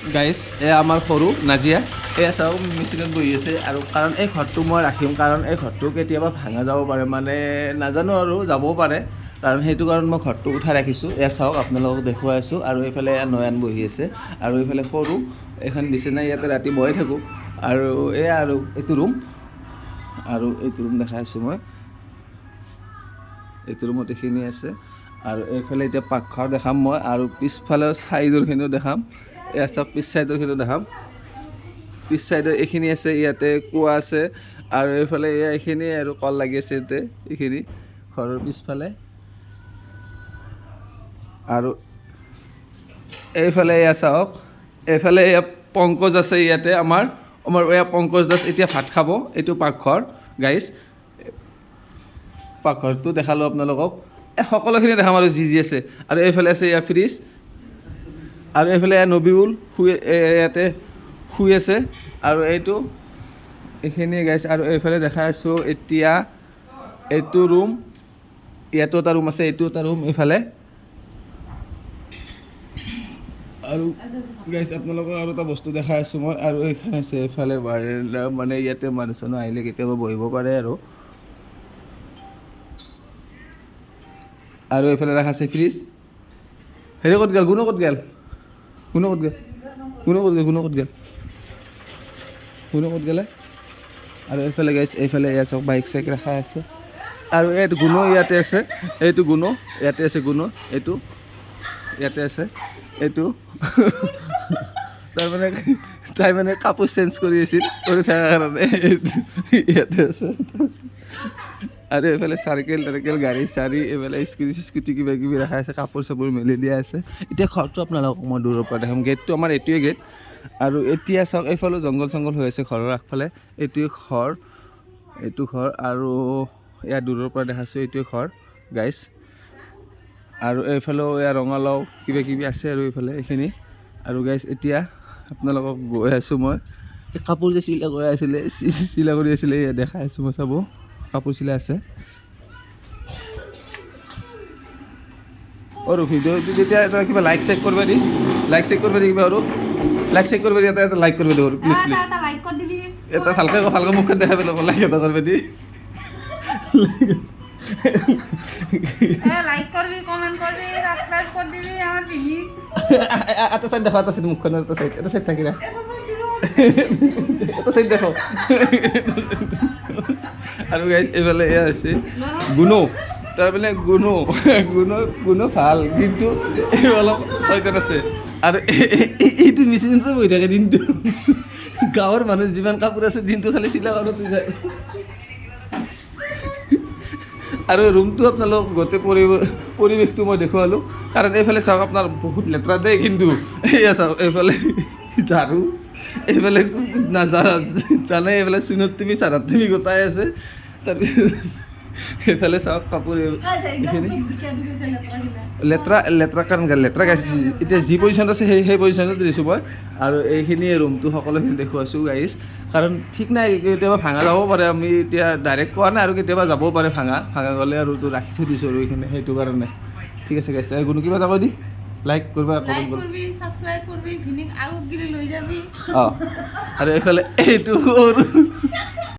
Guys, এয়া আমাৰ সৰু নাজিয়া। এয়া চাওক, মেচিনত বহি আছে। আৰু কাৰণ এই ঘৰটো মই ৰাখিম, কাৰণ এই ঘৰটো কেতিয়াবা ভাঙা যাব পাৰে, মানে নাজানো আৰু যাবও পাৰে। কাৰণ সেইটো কাৰণত মই ঘৰটো উঠাই ৰাখিছোঁ। এয়া চাওক, আপোনালোকক দেখুৱাই আছোঁ। আৰু এইফালে এয়া নয়ন বহি আছে আৰু এইফালে সৰু এইখন বিচনা, ইয়াতে ৰাতি বহি থাকোঁ। আৰু এয়া আৰু এইটো ৰুম, আৰু এইটো ৰুম দেখাই আছোঁ মই। এইটো ৰুমত এইখিনি আছে। আৰু এইফালে এতিয়া পাকঘৰ দেখাম মই, আৰু পিছফালে চাইডৰখিনিও দেখাম। এয়া চাওক, পিছ চাইডৰখিনিও দেখাম। পিছ চাইডৰ এইখিনি আছে, ইয়াতে কুঁৱা আছে। আৰু এইফালে এয়া এইখিনি আৰু কল লাগি আছে ইয়াতে, এইখিনি ঘৰৰ পিছফালে। আৰু এইফালে এয়া চাওক, এইফালে এয়া পংকজ আছে ইয়াতে। আমাৰ আমাৰ এয়া পংকজ দাস এতিয়া ভাত খাব। এইটো পাকঘৰ গাইজ, পাকঘৰটো দেখালোঁ আপোনালোকক। এই সকলোখিনি দেখাম আৰু যি যি আছে। আৰু এইফালে আছে এয়া ফ্ৰিজ। আৰু এইফালে এয়া নবীউল শুই ইয়াতে শুই আছে। আৰু এইটো এইখিনিয়ে গাইছ। আৰু এইফালে দেখাই আছোঁ এতিয়া এইটো ৰুম, ইয়াতো এটা ৰুম আছে, এইটো এটা ৰুম এইফালে। আৰু গাইছ, আপোনালোকক আৰু এটা বস্তু দেখাই আছোঁ মই। আৰু এইখন আছে এইফালে বাৰাণ্ডা, মানে ইয়াতে মানুহ চানুহ আহিলে কেতিয়াবা বহিব পাৰে। আৰু আৰু এইফালে ৰাখা আছে ফ্ৰিজ। হেৰি ক'ত গ'ল? গুণো ক'ত গ'ল? গুণো ক'ত গ'ল? গুণো ক'ত গ'ল? গুণো ক'ত গ'ল? গুণো ক'ত গ'লে? আৰু এইফালে গাইছ, এইফালে এয়া চাওক, বাইক চাইক ৰখা আছে। আৰু এইটো গুণো ইয়াতে আছে, এইটো গুণো ইয়াতে আছে, গুণো এইটো ইয়াতে আছে। এইটো তাৰমানে তাই মানে কাপোৰ চেঞ্জ কৰি আছিল, কৰি থকাৰ কাৰণে এইটো ইয়াতে আছে। আৰু এইফালে চাইকেল তাইকেল, গাড়ী চাড়ী, এইফালে স্কুটি চিস্কুটি কিবা কিবি ৰখা আছে, কাপোৰ চাপোৰ মেলি দিয়া আছে। এতিয়া ঘৰটো আপোনালোকক মই দূৰৰ পৰা দেখাম। গেটটো আমাৰ এইটোৱে গেট। আৰু এতিয়া চাওক, এইফালেও জংঘল চংঘল হৈ আছে ঘৰৰ আগফালে। এইটোৱে ঘৰ, এইটো ঘৰ। আৰু ইয়াত দূৰৰ পৰা দেখাইছোঁ, এইটোৱে ঘৰ গাইছ। আৰু এইফালেও এয়া ৰঙালাও কিবা কিবি আছে। আৰু এইফালে এইখিনি। আৰু গাইছ, এতিয়া আপোনালোকক গৈ আছোঁ মই। এই কাপোৰ যে চিলাই কৰি আছিলে, চিলাই কৰি আছিলে, এয়া দেখাই আছোঁ মই, চাব, কাপোৰ চিলাই আছে। আৰু ভিডিঅ'টো তেতিয়া এটা কিবা লাইক চাইক কৰিব দি, লাইক চাইক কৰিব দি কিবা, আৰু লাইক চাইক কৰিব দি, এটা এটা লাইক কৰিব দি প্লিজ প্লিজ। এটা লাইক কৰি দিবি। এটা ভালকৈ ভালকৈ মুখখন দেখাই পেলাব, লাইক এটা কৰিব দি। লাইক কৰবি, কমেন্ট কৰবি, সাবস্ক্ৰাইব কৰি দিবি আমাৰ ভিনি। এটা চাইড দেখো, এটা চাইড, মুখখনৰ এটা চাইড, এটা চাইড থাকি না, এটা চাইড দেখো। আৰু গাইজ, এইফালে এয়া হৈছে গুণো। তাৰমানে গুণো গুণো গুণো ভাল, কিন্তু এই অলপ চয়তান আছে। আৰু এইটো মেচিনতে বহি থাকে দিনটো। গাঁৱৰ মানুহ যিমান কাপোৰ আছে দিনটো খালি চিলাই কৰোঁতে যায়। আৰু ৰুমটো আপোনালোক গোটেই পৰিৱেশটো মই দেখুৱালোঁ। কাৰণ এইফালে চাওক, আপোনাৰ বহুত লেতেৰা দেই কিন্তু। এয়া চাওক, এইফালে ঝাৰু, এইফালে জানে, এইফালে চূণত তুমি চাৰাত তুমি গোটাই আছে। তাৰপিছত এইফালে চাওক কাপোৰ এইখিনি লেতেৰা লেতেৰা, কাৰণ লেতেৰা গাইছ। এতিয়া যি পজিশ্যনত আছে সেই সেই পজিশ্যনত দিছোঁ মই। আৰু এইখিনিয়ে ৰুমটো সকলোখিনি দেখুৱাইছোঁ গাইছ। কাৰণ ঠিক নাই, কেতিয়াবা ভাঙা যাব পাৰে, আমি এতিয়া ডাইৰেক্ট কোৱা নাই। আৰু কেতিয়াবা যাবও পাৰে ভাঙা, ভাঙা গ'লে আৰু তো ৰাখি থৈ দিছোঁ আৰু এইখিনি, সেইটো কাৰণে। ঠিক আছে গাইছ, কোনো কিবা এটা কৈ দি, লাইক কৰিবা, লাইক কমেণ্ট কৰিবা। কৰবি, সাবস্ক্ৰাইব কৰবি, ভিনিক আগত গিলি লৈ যাবি। অঁ, আৰু এইফালে এইটো সৰু